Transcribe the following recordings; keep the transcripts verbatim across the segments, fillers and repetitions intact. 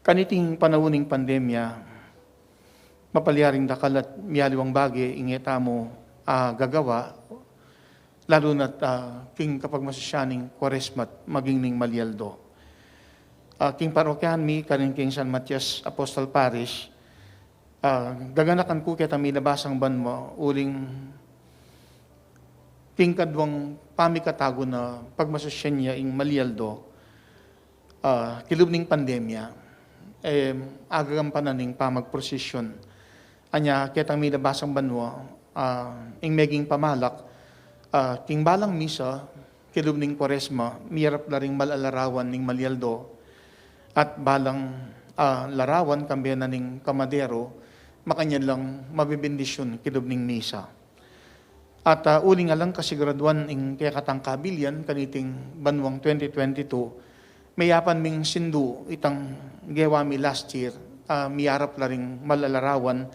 Kaniting panaun ning pandemya, mapalyaring dakal at miyaliwang bage ing e tamu, ah, gagawa, lalu na't, ah, king kapagmasusyan ning Kuwaresma at maging ning malyaldo. Ah, king parokyahan mi, karin king San Matias Apostol Parish, ah, gaganakan ku ketang milabasang banua, uling king kadwang pamikatagun a pagmasusyan ya ing malyaldo, ah, kilub ning pandemya, e, agagampanan ning pamagprosesyon. Anya, ketang milabasang banua, ah, ing meging pamalak, ah, king balang misa, kilub ning Kuwaresma, miyarap la ring mal a larawan ning malyaldo, at balang, ah, larawan, kambe na ning kamadero, makanyan lang mabibendisyun kilub ning misa. At, ah, uling alang kasiguraduan ing kekatang kabilyan kaniting banuang twenty twenty-two, meyapan ming sindu itang gewa mi last year, ah, miyarap la ring mal a larawan,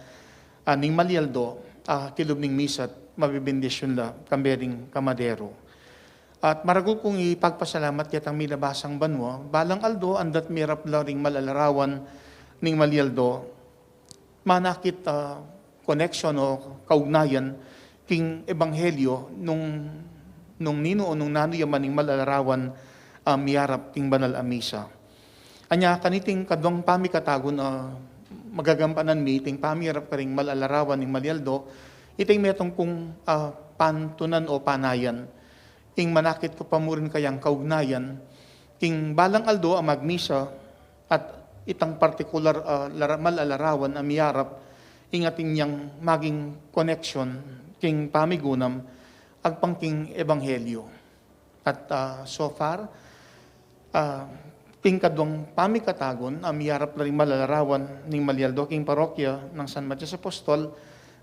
ah, ning malyaldo, ah, kilub ning misa at mabibendisyun la kambe ring kamadero. At maragul kung ipagpasalamat ketang milabasang banua, balang aldo andat miyarap la ring mal a larawan ning malyaldo, manakit, ah, connection o kaugnayan king ebanghelyo nung, nung ninu o nung nanu ya man ing mal a larawan, ah, miyarap king banal a misa. Anya, kaniting kadwang pamikatagun a magagampanan mi iting pamiyarap karing mal a larawan ning malyaldo, iting metung kung, ah, pantunan o panayan. Ing manakit ku pa mu rin kayang kaugnayan, king balang aldo a magmisa at itang partikular, ah, lara-, mal a larawan a miyarap, ing atin yang maging connection king pamigunam agpang king ebanghelyo. At, ah, so far, ah, king kadwang pamikatagun a miyarap la ring mal a larawan ning malyaldo king parokya nang San Matias Apostol,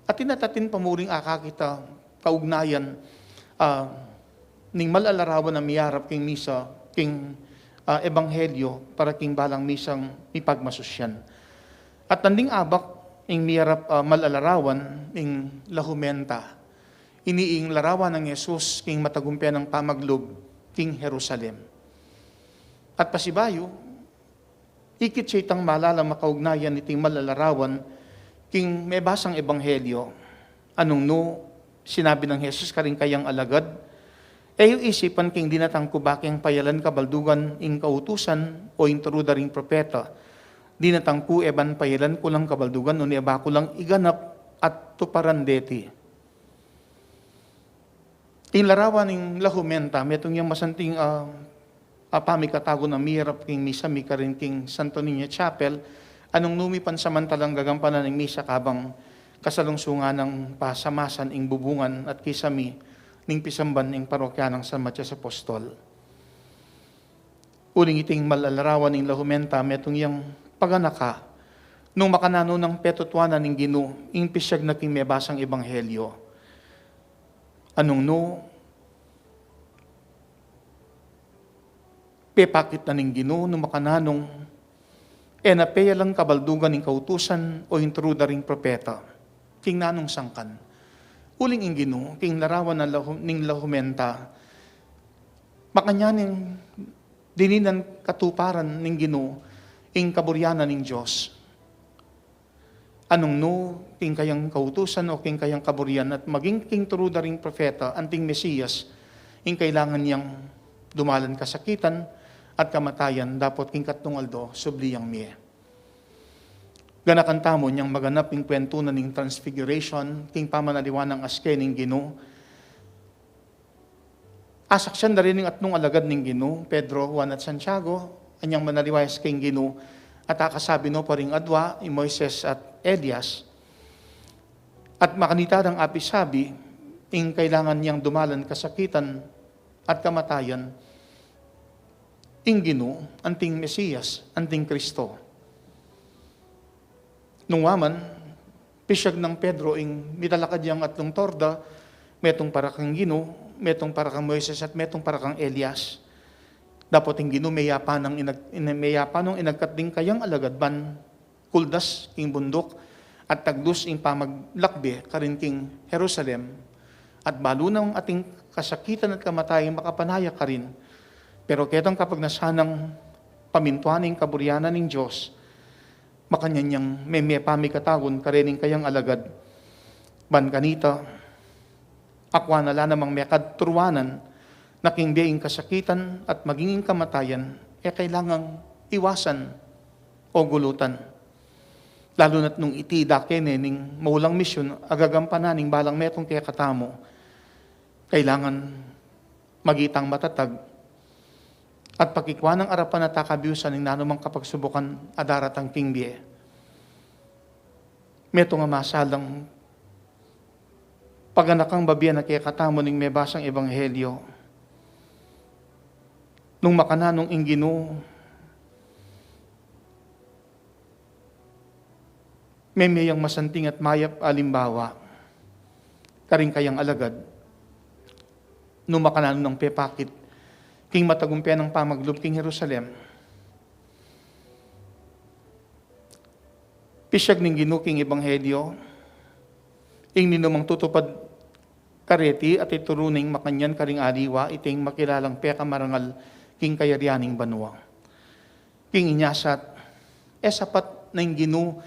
atin at atin pa mu ring akakit a kaugnayan, ah, ning mal a larawan a miyarap king misa, king, ah, ebanghelyo para king balang misang mipagmasusyan. At nanding abak ing miyarap, ah, mal a larawan ing Lahumenta. Ini ing larawan nang Jesus king matagumpe nang pamaglub king Jerusalem. At pasibayu, ikit ya itang malalam a kaugnayan niting mal a larawan king mebasang ebanghelyo. Anung nu, sinabi nang Jesus karing kayang alagad, "E yu isipan king dinatang ku ba keng payalan kabaldugan ing kautusan o ing turuda ring propeta. Dinatang ku e ban payalan ku lang kabaldugan, nune ba ku lang iganap at tuparan deti." Ing larawan ning Lahumenta, metung yang masanting, ah, a pamikatagun a miyarap king misa mi karin king Santo Niño Chapel, anung nu mi pansamantalang gagampanan ing misa kabang kasalungsungan nang pasamasan ing bubungan at kisami ning pisamban ning parokya nang San Matias Apostol. Uling iting mal a larawan ning Lahumenta, metung yang paganaka nung makananu nang petutuanan ning Ginu ing pisyag na king mebasang ebanghelyo. Anung nu, pepakit na ning Ginu nung makananung e na peyalan kabaldugan ing kautusan o ing turuda ring propeta. King nanung sangkan? Uling ing Ginu, king larawan na lahu-, ning Lahumenta, makanyan ning dininan katuparan ning Ginu ing kaburian na ning Dios. Anung nu, king kayang kautusan o king kayang kaburian at maging king turuda ring propeta, anting Mesias, ing kailangan yang dumalan kasakitan at kamatayan, dapot king katlung aldo, subli yang mie. Ganakan tamu nyang maganap ing kwentu na ning Transfiguration, king pamanaliwa nang aske ning Ginu. Asaksian da rin ning atlung alagad ning Ginu, Pedro, Juan at Santiago, anyang manaliwa ya king Ginu, at akasabi no pa ring adwa, i Moises at Elias. At makanita dang apisabi, ing kailangan yang dumalan kasakitan at kamatayan, ing Ginu, anting Mesias, anting Kristo. Nung wa man, pisyag nang Pedro ing mitalakad yang atlung torda, metung para kang Ginu, metung para kang Moises, at metung para kang Elias. Dapot ing Ginu, meyapan nang inag-, ina-, meyapan nung inagkat ding kayang alagad ban kuldas king bunduk, at tagdus ing pamaglakbe karin king Jerusalem, at balu nang ating kasakitan at kamatayan makapanaya karin. Pero ketang kapagnasan nang pamintuan ing kaburian na ning Dios, Makanyan yang meme pamikatagun kareng kayang alagad. Ban kanita, akua na la namang mekad turuanan na king bie ing kasakitan at maging ing kamatayan, e kailangang iwasan o gulutan. Lalu na't nung iti dake ne ning maulang misyun a gagampanan ning balang metung kekatamu, kailangan maging tang matatag at pakikua nang arapan at akabiusan ing nanumang kapagsubukan a daratang king bie. Metung a masalang paganakang babie na kekatamu ning mebasang ebanghelyo. Nung makananu ing Ginu, meme yang masanting at mayap a alimbawa karing kayang alagad, nung makananu nang pepakit king matagumpe nang pamaglub king Jerusalem. Pisyag ning Ginu king ebanghelyo, ing ninumang tutupad kareti at ituru neng makanyan karing aliwa, iting makilalang pekamarangal king kayarian ning banua. King inya sat, e sapat na ing Ginu,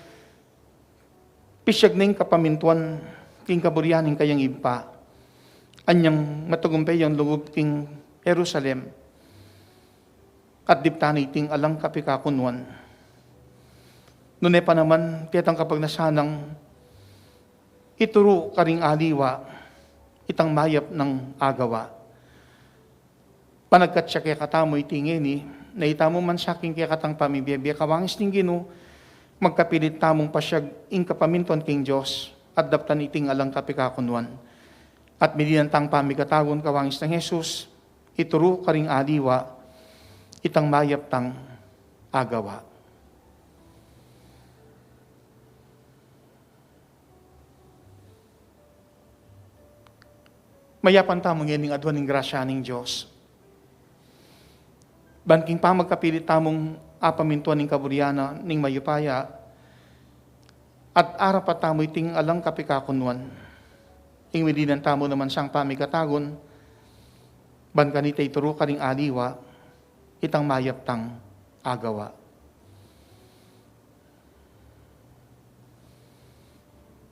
pisyag neng kapamintuan king kaburian ning kayang Ibpa, anyang matagumpe yang lugub king Jerusalem, at diptan iting alang kapikakunuan. Nune pa naman, ketang kapagnasan nang ituru karing aliwa itang mayap nang agawa. Panagkat ya kekatamu iti ngeni, na itamu man sa king kekatang pamibie-bie kawangis ning Ginu, magkapilit tamung pasyag ing kapamintuan king Dios at daptan iting alang kapikakunuan. At midinan tang pamikatagun kawangis nang Jesus, ituru karing aliwa itang mayap tang agawa. Mayapan tamu ngening aduan ing grasya ning Dios. Ban king pamagkapilit tamung apamintuan ning kaburian na ning mayupaya, at arapan tamu iting alang kapikakunuan. Ing midinan tamu naman sang pamikatagun, ban kanita ituru karing aliwa itang mayap tang agawa.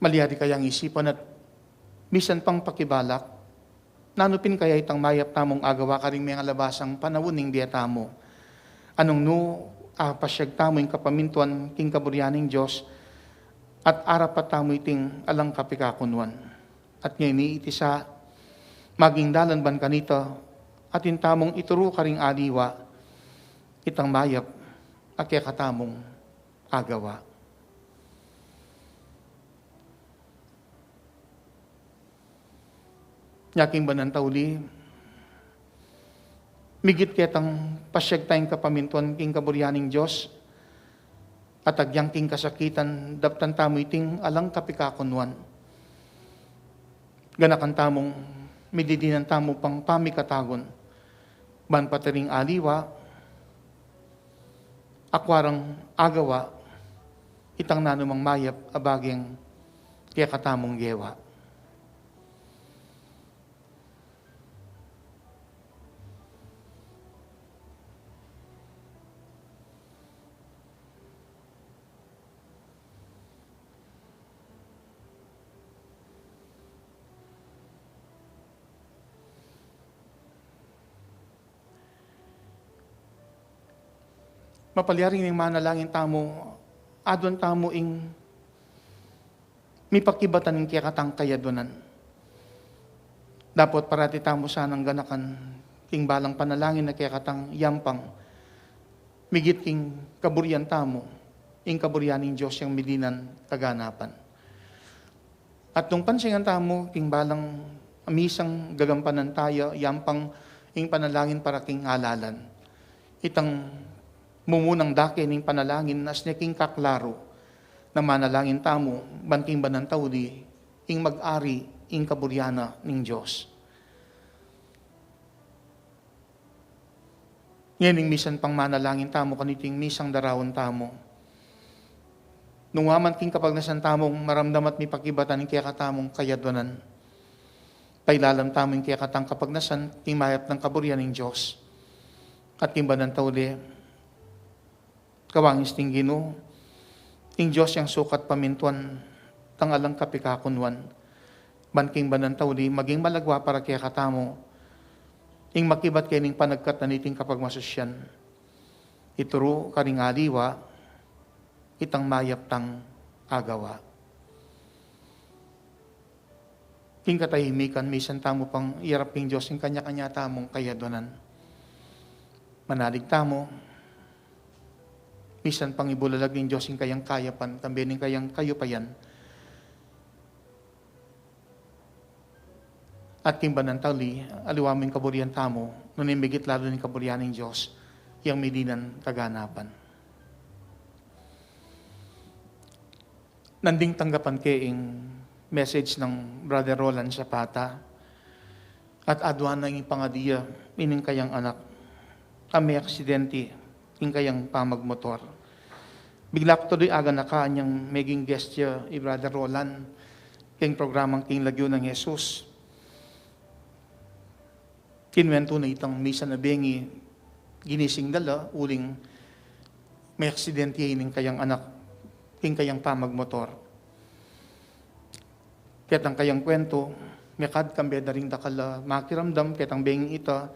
Malyari kayang isipan at misan pang pakibalak, nanu pin kaya itang mayap tamung agawa karing mengalabasang panaun ning bie tamu? Nung nu, apasyag tamu ing kapamintuan king kaburian ning Dios, at arapan tamu iting alang kapikakunuan. At ngeni iti sa, maging dalan ban kanita, atin tamung ituru karing aliwa itang mayap a kekatamung agawa. Nya king banan tauli, migit ketang pasyag tang kapamintuan king kaburian ning Dios, at agyang king kasakitan, daptan tamu iting alang kapikakunuan. Ganakan tamung mididinan tamu pang pamikatagun, ban pati ring aliwa, akua rang agawa itang nanumang mayap a baging kekatamung gewa. Mapalyari ning manalangin tamu, aduan tamu ing mipakibatan ing kekatang kayadwanan. Dapot parati tamu sanang ganakan king balang panalangin a kekatang yampang, migit king kaburian tamu, ing kaburian ning Dios yang midinan kaganapan. At nung pansingan tamu king balang misang gagampanan taya, yampang ing panalangin para king alalan. Itang mumunang dake ning panalangin, as ne king kaklaru, na manalangin tamu, ban king banan tauli, ing mag-ari ing kaburian na ning Dios. Ngening misan pang manalangin tamu kaniting misang daraun tamu. Nung wa man king kapagnasan tamung maramdam at mipakibatan ing kekatamung kayadwanan, pailalam tamu ing kekatang kapagnasan king mayap nang kaburian ning Dios. At king banan tauli, kawangis ning Ginu, ing Dios yang sukat pamintuan tang alang kapikakunuan, ban king banal a uli maging malagwa para kekatamu ing makibat keni ning panagkat na niting kapagmasusyan. Ituru karing aliwa itang mayap tang agawa. King katahimikan, misan tamu pang iyarap king Dios ing kanya-kanya tamung kayadwanan. Manalig tamu, misan pang ibulalag ning Dios ing kayang kayapan, kambe ning kayang kayupayan. At king banal a uli, aliwa mu ing kaburian tamu, nune migit lalu ning kaburian ning Dios, yang malinan kaganapan. Nanding tanggapan ke ing message nang Brother Roland Zapata, at aduan na ing pangadi ya ining kayang anak a meaksidente king kayang pamagmotor. Bigla ku tuloy aganakan yang meging guest ya i Brother Roland king programang King Lagyu nang Jesus. Kinuwentu na itang misan a bengi ginising da la uling meaksidente ya ining kayang anak king kayang pamagmotor. Ketang kayang kuwentu, mekad kambe da ring dakal a makiramdam, ketang bengi ita,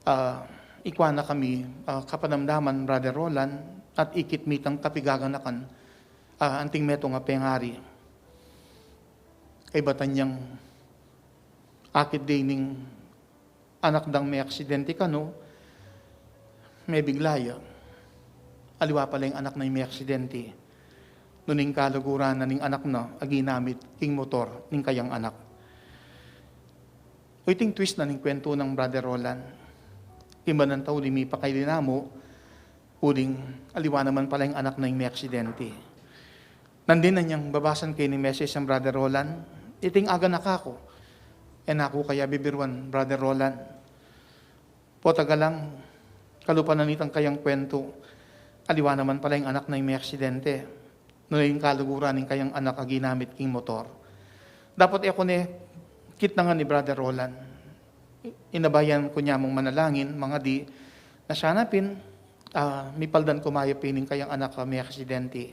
ah, ikwa na kami, ah, kapanamdaman, Brother Roland, at ikit mi itang kapigaganakan, ah, anting metung a pengari. Kaibatan yang akit de ining anak dang meaksidente kanu, mebigla ya. Aliwa pala ing anak na ing meaksidente. Nune ing kaluguran na ning anak na a ginamit king motor ning kayang anak. O, iting twist na ning kuwentu nang Brother Roland. King banal a uli mipakailinamu, uling aliwa naman pala ing anak na ing meaksidente. Nandin na inyang babasan ke ning message nang Brother Roland, iting aganakan ku. E na ku kaya bibiruan, Brother Roland. Pota galang, kalupa na nitang kayang kuwentu, aliwa naman pala ing anak na ing meaksidente. Nune ing kaluguran ning kayang anak a ginamit king motor. Dapot e ku ne kitnangan i Brother Roland. Inabayan ku ne mung manalangin, mangadi, na sana pin, ah, mipaldan ku mayap ining kayang anak a meaksidente.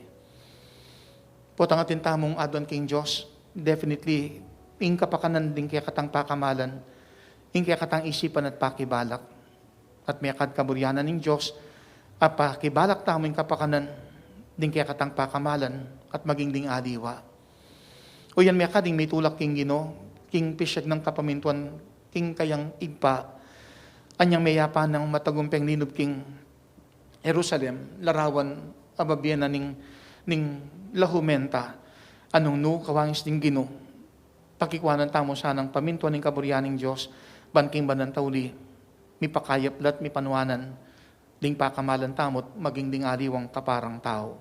Potang atin tamung aduan king Dios, definitely, ing kapakanan ding kekatang pakamalan, ing kekatang isipan at pakibalak. At mekad kaburian na ning Dios, a pakibalak tamu ing kapakanan ding kekatang pakamalan at maging ding aliwa. O yan, mekad ding mitulak king Ginu, king pisyag nang kapamintuan king kayang Ibpa, anyang meyapan nang matagumpeng linub king Jerusalem, larawan a babie na ning, ning lahumen ta, a nung nu kawangis ning Ginu, pakikuanan tamu sanang pamintuan ing kaburian ning Dios, ban king banal a uli, mipakayap la at mipanuanan ding pakamalan tamu at maging ding aliwang kaparang tau.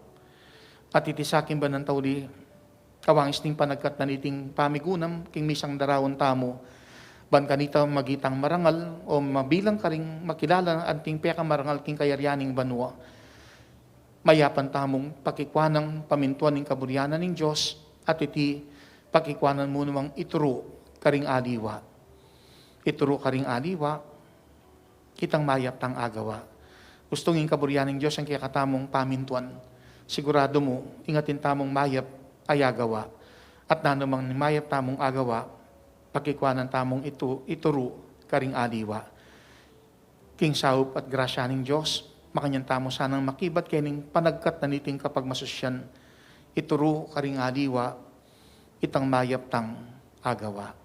At iti sa king banal a uli, kawangis ning panagkat na niting pamigunam king misang daraun tamu, ban kanita magitang marangal o mabilang karing makilala anting pekamarangal king kayarian ning banua. Mayapan tamung pakikuanang pamintuan ing kaburian na ning Dios, at iti pakikuanan mu namang ituru karing aliwa. Ituru karing aliwa itang mayap tang agawa. Gustung ing kaburian ning Dios ing kekatamung pamintuan. Siguradu mu, ing atin tamung mayap a agawa, at nanumang mayap tamung agawa, pakikuanan tamung itu, ituru karing aliwa. King saup at grasya ning Dios, makanyan tamu sanang makibat kening panagkat na niting kapagmasusyan, ituru karing aliwa itang mayap tang agawa.